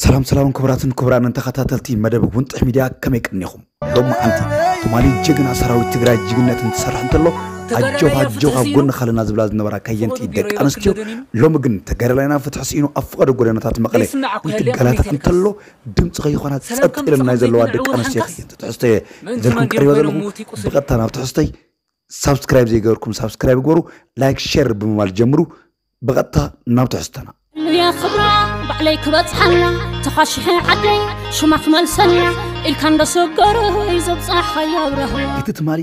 ሰላም ሰላም፣ ክቡራትን ክቡራንን ተኸታተልቲ መደብ ውንጥሕ ሚድያ፣ ከመይ ቀኒኹም? ሎም መዓልቲ ትማሊ ጀግና ሰራዊት ትግራይ ጅግነት እንትሰርሕ እንተሎ፣ ኣጆኻ ኣጆኻ፣ ጎንኻ ኣለና ዝብላ ዝነበራ ከየንቲ ደቂ ኣንስትዮ፣ ሎሚ ግን ተጋዳላይና ፍትሒ ስኢኑ ኣብ ፈቐዶ ጎደናታት መቐለ እንትጋላታ እንተሎ፣ ድምፂ ከይኾና ጸጥ ኢለን ናይ ዘለዋ ደቂ ኣንስትዮ ከየንቲ ትሕዝቶ እየ ዘልኩም ቀሪበ ዘለኹ። ብቐጥታ ናብ ትሕዝቶይ። ሳብስክራይብ ዘይገበርኩም ሳብስክራይብ ግበሩ፣ ላይክ ሼር ብምባል ጀምሩ። ብቐጥታ ናብ ትሕዝቶና። ሉያ ክብራ ባዕለይ ክበጽሓላ፣ ተኻሽሐ ዓደይ ሽማ ክመልሰላ ኢልካ እንዳሰገረ እዩ ዘብጻሕኻዮ ኣብረሃ። እቲ ትማሊ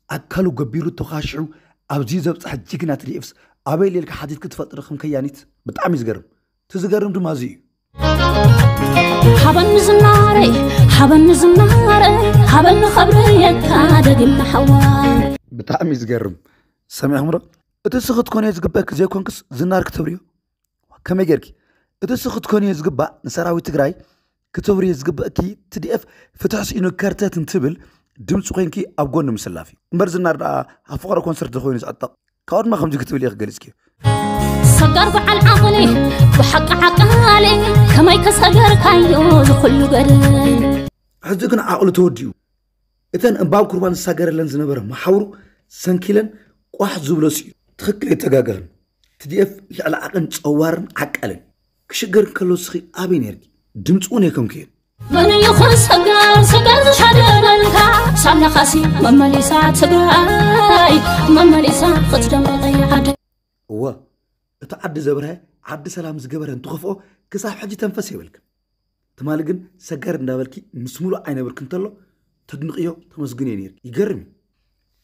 ኣካሉ ገቢሩ ተኻሽሑ ኣብዚ ዘብጻሕ ጅግና ትዲኤፍስ ኣበይ ሌልካ ሓቲት ክትፈጥሪ ከም ከያኒት ብጣዕሚ ዝገርም። እቲ ዝገርም ድማ እዚ እዩ። ሃበኒ ዝናረይ፣ ሃበኒ ዝናረይ፣ ሃበኒ ኸብረየካ ደጊምና ሓዋ። ብጣዕሚ ዝገርም። ሰሚዕኹም ዶ? እቲ ንስኺ ክትኮንዮ ዝግበእኪ ዘይኮንክስ ዝናር ክተብርዮ? ከመይ ጌርኪ? እቲ ንስኺ ክትኮንዮ ዝግባእ ንሰራዊት ትግራይ ክተብርዮ ዝግበእኪ፣ ትዲኤፍ ፍትሒ ስኢኑ ከርተት እንትብል ድምፂ ኮይንኪ ኣብ ጎኒ ምስላፍ እዩ። እምበር ዝናር ደኣ ኣብ ፍቕሪ ኮንሰርት ዶ ኮይኑ ዝዕጠቕ? ካብኡ ድማ ከምዚ ክትብል እየ ክገልጽኪ። ሰጋር በዓል ዓቕሊ፣ ብሓቂ ዓቃሊ፣ ከመይ ከሰገርካዮ ዝኹሉ ገደል። ሕዚ ግን ዓቕሉ ተወዲኡ። እተን እምባብ ኩርባን ዝሳገረለን ዝነበረ መሓውሩ ሰንኪለን ቋሕ ዝብሎ ስኢኑ። ትኽክል ኣይተጋገኽን። ትዲኤፍ ልዕሊ ዓቕን ጸዋርን ዓቃልን። ክሽገር እንከሎ እስኺ ኣበይ ነርኪ? ድምፂ እውን ኣይኮንክዮን። መን እዩ ኸ ሰጋር፣ ሰጋር ዝሻደለልካ? ሳምናኻሲ መመሊሳ ትግራይ፣ መመሊሳ ክትደምቕ እያ ዓደይ። እወ፣ እቲ ዓዲ ዘብርሀ፣ ዓዲ ሰላም ዝገበረ እንትኸፍኦ ክሳብ ሕጂ ተንፈስ የብልክን። ትማሊ ግን ሰጋር እንዳበልኪ ምስ ሙሉእ ዓይነ ብርክ እንተሎ ተድንቕዮ፣ ተመስግንዮ ነይርኪ። ይገርም እዩ።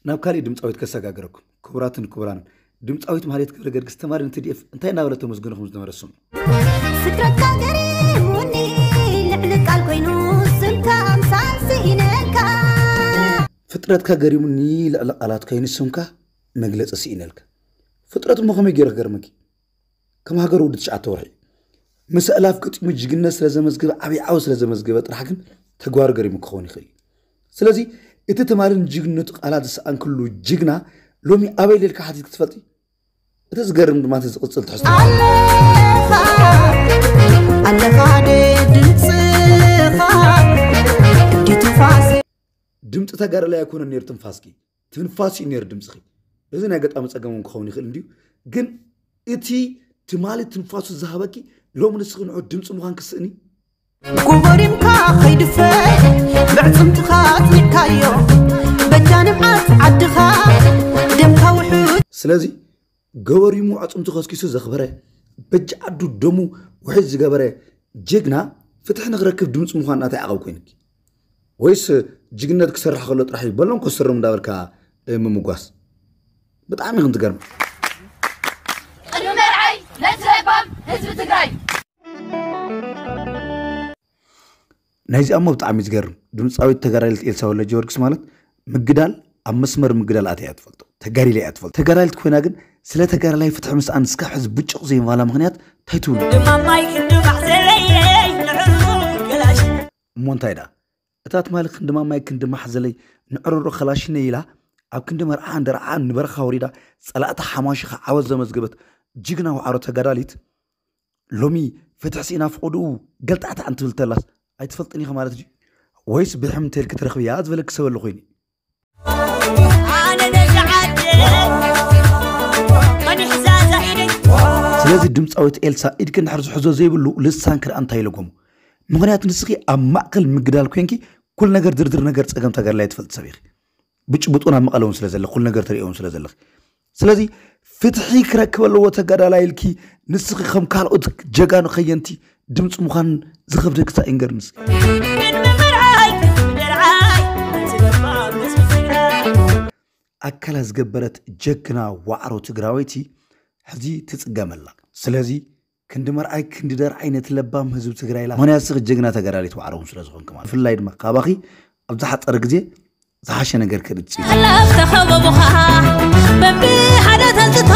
ናብ ካሊእ ድምፃዊት ከሰጋግረኩም። ክቡራትን ክቡራንን፣ ድምፃዊት ማህሌት ገብረ ገርግስ ትማሊ ንትዲኤፍ እንታይ እናበለት ተመስግኖ ከም ዝነበረ ስምዑ። ፍጥረትካ ገሪሙኒ ልዕሊ ቃል ኮይኑ ስምካ ኣምሳል ስኢነካ። ፍጥረትካ ገሪሙኒ ልዕሊ ቃላት ኮይኑ ስምካ መግለጺ ስኢነልካ። ፍጥረት እሞ ከመይ ገይሩ ክገርመኪ? ከም ሃገር ወዲ ትሽዓተ ወርሒ ምስ ኣእላፍ ገጢሙ ጅግነት ስለ ዘመዝገበ፣ ዓብዪ ዓወት ስለ ዘመዝገበ ጥራሕ ግን ተግባሩ ገሪሙ ክኸውን ይኽእል እዩ። ስለዚ እቲ ትማሊ ንጅግንነቱ ቃላት ዝሰኣንክሉ ጅግና ሎሚ ኣበይ ሌልካ ሓቲት ክትፈልጢ? እቲ ዝገርም ድማ እቲ ዝቕጽል ትሕዝቶ። ኣለኻ፣ ኣለኻ ደ ድምፅኻ፣ እንዲ ትንፋስ። ድምፂ ተጋዳላይ ኣይኮነን ነይሩ ትንፋስኪ፣ ትንፋስ እዩ ነይሩ ድምፅኺ። እዚ ናይ ገጣሚ ጸገም እውን ክኸውን ይኽእል እንድዩ፣ ግን እቲ ትማሊ ትንፋሱ ዝሃበኪ ሎሚ ንስኺ ንዑ ድምፂ ምዃን ክስእኒ? ጎቦሪምካ ከይድፈር ብዕፅምትኻ ኣፅኒዕካዮ፣ በጃ ንብዓት ዓድኻ ደምካ ውሑድ። ስለዚ ገበሪሙ ኣዕፅምቱ ከስኪሱ ዘኽበረ፣ በጃ ዓዱ ደሙ ውሒድ ዝገበረ ጅግና ፍትሒ ንኽረክብ ድምፂ ምዃን ናታይ ዓቐብ ኮይንኪ? ወይስ ጅግነት ክሰርሕ ከሎ ጥራሕ እዩ በሎም ኮስተሮም እንዳበልካ ምምጓስ? ብጣዕሚ ኢኹም ትገርሙ። ቅድሚ መርዓይ ነቲ ለባም ህዝቢ ትግራይ። ናይዚኣ እሞ ብጣዕሚ ዝገርም። ድምፃዊት ተጋዳሊት ኤልሳ ወልደጊዮርጊስ ማለት ምግዳል፣ ኣብ መስመር ምግዳል ኣትያ እያ ትፈልጦ። ተጋዲላ እያ ትፈልጦ። ተጋዳሊት ኮይና ግን ስለ ተጋዳላይ ፍትሒ ምስኣን እስካብ ሕዚ ብጭቕ ዘይምባላ ምኽንያት እንታይ ትብሉ? ድማማይ ክንዲ ማሕዘለይ ንዕሩ ገላሽ። እሞ እንታይ ደኣ? እታ ትማሊ ክንዲ ማማይ ክንዲ ማሕዘለይ ንዕርሮ ከላሽነይ ኢላ ኣብ ክንዲ መርዓ እንደርዓ ንበረኻ ወሪዳ ጸላእታ ሓማሺኻ ዓወት ዘመዝገበት ጅግና ዋዕሮ ተጋዳሊት ሎሚ ፍትሒ ስኢና ፍቖድኡ ገልጣዕጣዕ እንትብል ተላስ ኣይትፈልጥን ኢኻ ማለት ድዩ? ወይስ ብሕም እንተልኪ ትረኽብያ ዝበለኪ ሰብ ኣሎ ኮይኑ? ኣነ ነዚ ዓዲ ቀኒሕ ዛዛ ኢለይ። ስለዚ ድምፃዊት ኤልሳ ኢድኪ እንድሕር ዝሕዞ ዘይብሉ ልሳንኪ ደኣ እንታይ ይለጎሙ? ምኽንያቱ ንስኺ ኣብ ማእከል ምግዳል ኮይንኪ ኩሉ ነገር ድርድር ነገር ጸገም ተጋድላይ ትፈልጢ ሰብ ኢኺ። ብጭቡጥ እውን ኣብ መቐለ እውን ስለ ዘለኺ ኩሉ ነገር ትርእዮ እውን ስለ ዘለኺ። ስለዚ ፍትሒ ክረክብ ኣለዎ ተጋዳላይ ኢልኪ ንስኺ ከም ካልኦት ጀጋኑ ከየንቲ ድምፂ ምዃን ዝኸብደኪ እንታይ እዩ ንገርኒ እስኪ? ቅድሚ መርዓይ፣ ደርዓይ፣ ኣካላ ዝገበረት ጀግና ዋዕሮ ትግራወይቲ ሕዚ ትፅገም ኣላ። ስለዚ ክንዲ መርዓይ ክንዲ ደርዓይ ነቲ ለባም ህዝቢ ትግራይ ኢላ። ምኽንያቱ ንስኺ ጀግና ተጋዳሊት ዋዕሮ እውን ስለ ዝኾንኪ ማለት። ብፍላይ ድማ ካባኺ ኣብ ዝሓፀረ ግዜ ዝሓሸ ነገር ክርድጽ እዩ። ሓላፍ ተኸበቡኻ በብሓደ ተንጽቶ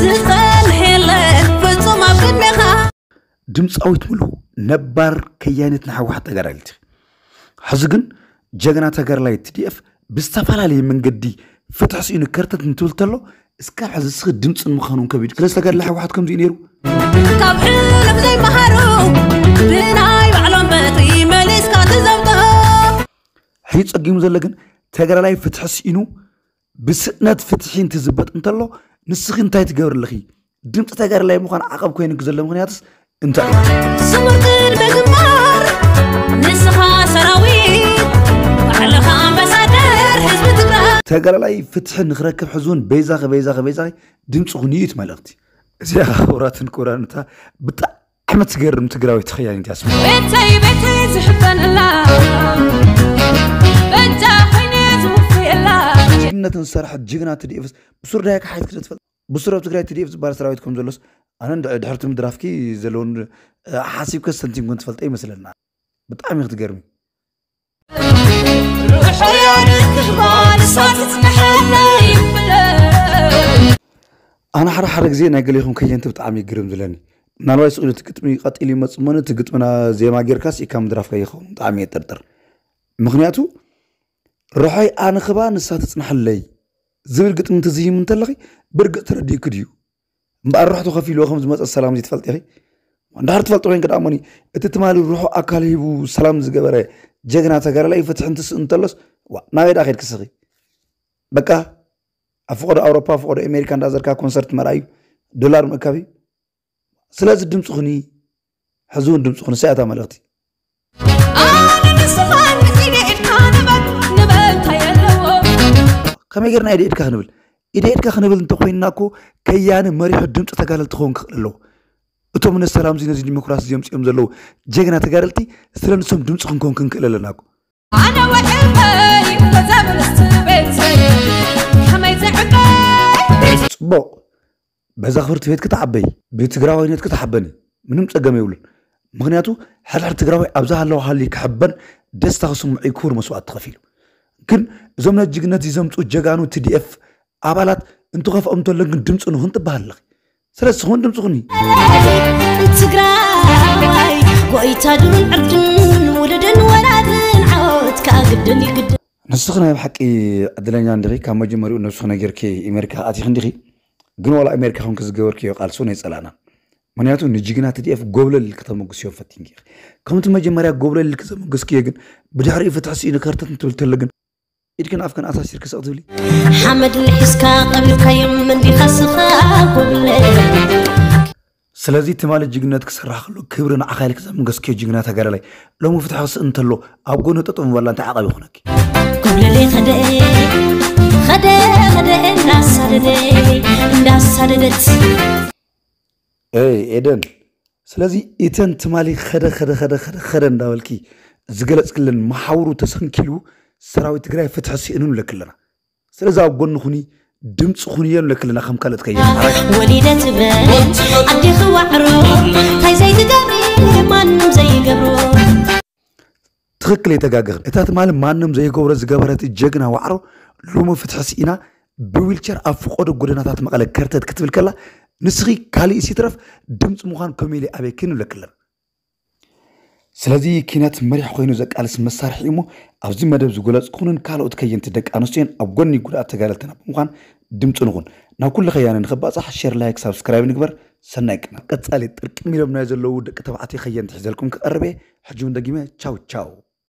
ዝጸንሕ የለን ፍጹም ኣብ ቅድሜኻ። ድምፃዊት ሙሉ ነባር ከያኒት ንሓወሓት ተጋዳሊት። ሕዚ ግን ጀግና ተጋዳላይ ቲዲኤፍ ብዝተፈላለየ መንገዲ ፍትሒ ስኢኑ ከርተት እንትብል ተሎ እስካብ ሕዚ እስኺ ድምፂ ንምዃኑ እውን ከቢዱ። ስለዚ ተጋዳላይ ሕወሓት ከምዚ እዩ ነይሩ። ካብ ሕሉፍ ዘይመሃሩ ብናይ ባዕሎም በትሪ መሊስካ ትዘብጦ። ሕዩ ጸጊሙ ዘሎ ግን ተጋዳላይ ፍትሒ ስኢኑ ብስእነት ፍትሒ እንትዝበጥ እንተሎ ንስኺ እንታይ ትገብሪ ኣለኺ? ድምፂ ተጋዳላይ ምዃን ዓቐብ ኮይኑኪ ዘሎ ምኽንያትስ እንታይ እዩ? ስሙር ግን ብግንባር ንስኻ ሰራዊት ባዕልኻ ኣምባሳደር ህዝቢ ትግራይ። ተጋዳላይ ፍትሒ ንክረክብ ሕዚ እውን በይዛኺ በይዛኺ በይዛኺ ድምፂ ኩኒ እዩ እቲ መልእኽቲ። እዚኣ ክቡራትን ክቡራን እታ ብጣዕሚ ትገርም ትግራወይቲ ከያኒት እያ። ቤተይ ቤተይ ዝሕበነላ በጃ ኮይነ ዝውፍየላ። ጅግንነትን ዝሰርሐት ጅግና ትድኤፍስ ብሱር ዳያ ክሓይት ክደ ትፈልጥ ብሱር ኣብ ትግራይ ትድኤፍ ዝበሃል ሰራዊት ከም ዘሎስ ኣነ እንድዒ ድሕርቲ ምድራፍኪ ዘለውን ሓሲብከ ሰንቲንኩን ትፈልጠ ይመስለና። ብጣዕሚ ክትገርሚ። ርሑያ ንክኽባ ንሳ ትጽንሐለይ ይብለ። ኣነ ሓደ ሓደ ግዜ ናይ ገሌኹም ከየንቲ ብጣዕሚ ይግርም ዝለኒ። ምናልባት ስቕ ኢሉ እቲ ግጥሚ ቀጢሉ ይመጽእ እሞ ነቲ ግጥምና ዜማ ጌርካ ስኢካ ምድራፍካ ይኸውን ብጣዕሚ እየ ጥርጥር። ምኽንያቱ ርሖይ ኣንኽባ ንሳ ትጽንሐለይ ዝብል ግጥሚ እንትዝይም እንተለኺ ብርግጽ ተረዲእኪ ድዩ? እምበኣር ርሑ ተኸፊልዎ ከም ዝመጸ ሰላም ዘይትፈልጢ ኢኺ። እንድሕር ትፈልጢ ኮይንኪ ደኣ እሞኒ እቲ ትማሊ ርሑ ኣካል ሂቡ ሰላም ዝገበረ ጀግና ተጋዳላይ ፍትሒ እንትስእ እንተሎስ ዋ ናበይ ደኣ ከድኪ ስኺ? በቃ ኣብ ፍቆዶ ኣውሮፓ ፍቆዶ ኣሜሪካ እንዳዘርካ ኮንሰርት መርኣዩ ዶላር ምእካብ እዩ። ስለዚ ድምፂ ኩኒ ሕዚ እውን ድምፂ ኩኒ ሳያታ መልእኽቲ ኣነ ንስኻን ኢደ ኢድካ ንበል ንበል እንታይ ኣለዎ? ከመይ ጌርና ኢደ ኢድካ ክንብል ኢደ ኢድካ ክንብል እንተኮይንና እኮ ከያኒ መሪሑ ድምፂ ተጋደልቲ ክኸውን ክኽእል ኣለዎ። እቶም ነዚ ሰላም እዚ ነዚ ዲሞክራሲ እዚ ኣምፂኦም ዘለዉ ጀግና ተጋደልቲ ስለ ንሶም ድምፂ ክንከውን ክንክእል ኣለና እኮ። ኣነ ውዕበይ በዛ ብልስቲ ቤተይ ከመይ ዝዕበይ ፅቡቕ በዛ ክብርቲ ቤት ክትዓበይ ብትግራዋይነት ክትሓበኒ ምንም ፀገም የብሉን። ምክንያቱ ሕድሕድ ትግራዋይ ኣብዛ ሃለዋ ሃሊ ክሕበን ደስታ ክስምዑ ክቡር መስዋእቲ ተኸፊሉ። ግን እዞም ነቲ ጅግነት እዚ ዘምፅኡ ጀጋኑ ቲ ዲ ኤፍ ኣባላት እንትኸፍኦም እንተሎ ግን ድምፂ ንኹን ትበሃል ኣለኺ። ስለዚ ስኹን ድምፂ ኩኒ። ትግራዋይ ጎይታ ዱርን ዕርድን ውሉድን ወላድን ዓወት ከዓ ግድን ይግድን። ንስኺ ናይ ብሓቂ ዕድለኛ እንዲኺ ካብ መጀመሪኡ ነብስኺ ነጊርኪ ኣሜሪካ ኣቲኺ እንዲኺ። ግን ዋላ ኣሜሪካ ኮንኪ ዝገበርክዮ ቃልሲ እውን ኣይፀላእናን። ምክንያቱ ንጅግና ቲ ዲ ኤፍ ጎብለል ኢልኪ ተመጉስዮ ፈቲንኪ ኢኺ። ከምቲ መጀመርያ ጎብለል ኢልኪ ዘመገስክዮ ግን ብድሕሪኡ ፍትሒ ስኢኑ ከርተት እንትብል ተሎ ግን ኢድክን ኣፍክን ኣሳሲርኪ ስቕ ትብሊ። ሓመድ ንሒዝካ ቀቢርካዮም እንዲኻ ስኻ ጎብለ ስለዚ ትማሊ ጅግነት ክስራሕ ከሎ ክብሪ ንዓኻ ኢልኪ ዘመገስክዮ ጅግና ተጋዳላይ ሎሚ ፍትሒ ክስእ እንተሎ ኣብ ጎኑ ጠጠው ምባል እንታይ ዓቐብ ይኾነኪ? ጎብለለ ኸደ ኸደ ኸደ እንዳሳደደ እንዳሳደደት ኤይ ኤደን ስለዚ ኢተን ትማሊ ኸደ ኸደ ኸደ ኸደ ኸደ እንዳበልኪ ዝገለፅክለን መሓውሩ ተሰንኪሉ ሰራዊት ትግራይ ፍትሒ ስኢኑ ንብለኪ ኣለና። ስለዚ ኣብ ጎኒ ኩኒ ድምፂ ኩንዮ ንብለኪ ኣለና ከም ካልኦት ከየ ሓራይ ወሊደ ትበል ኣዴኺ ዋዕሮ እንታይ ዘይትገብሪ ማንም ዘይገብሮ ትኽክል የተጋገኽን እታ ትማሊ ማንም ዘይገብሮ ዝገበረት ጀግና ዋዕሮ ሎሚ ፍትሒ ስኢና ብዊልቸር ኣብ ፍቆዶ ጎደናታት መቐለ ከርተት ክትብል ከላ ንስኺ ካሊእ ሲትረፍ ድምፂ ምዃን ኮሜሊ ኣበይኪ ንብለኪ ኣለና። ስለዚ ኪነት መሪሕ ኮይኑ ዘቃልስ መሳርሒ እሞ ኣብዚ መደብ ዝጎለፅኩንን ካልኦት ከየንቲ ደቂ ኣንስትዮን ኣብ ጎኒ ጉድኣት ተጋደልትና ብምዃን ድምፂ ንኹን። ናብ ኩሉ ከያነ ንኽባፃሕ ሼር ላይክ ሳብስክራይብ ንግበር። ሰናይ ቅነ። ቀፃሊ ጥርቅም ኢሎም ናይ ዘለዉ ደቂ ተባዕትዮ ከየንቲ ሒዘልኩም ክቐርብ እየ። ሕጂ እውን ደጊመ ቻው ቻው።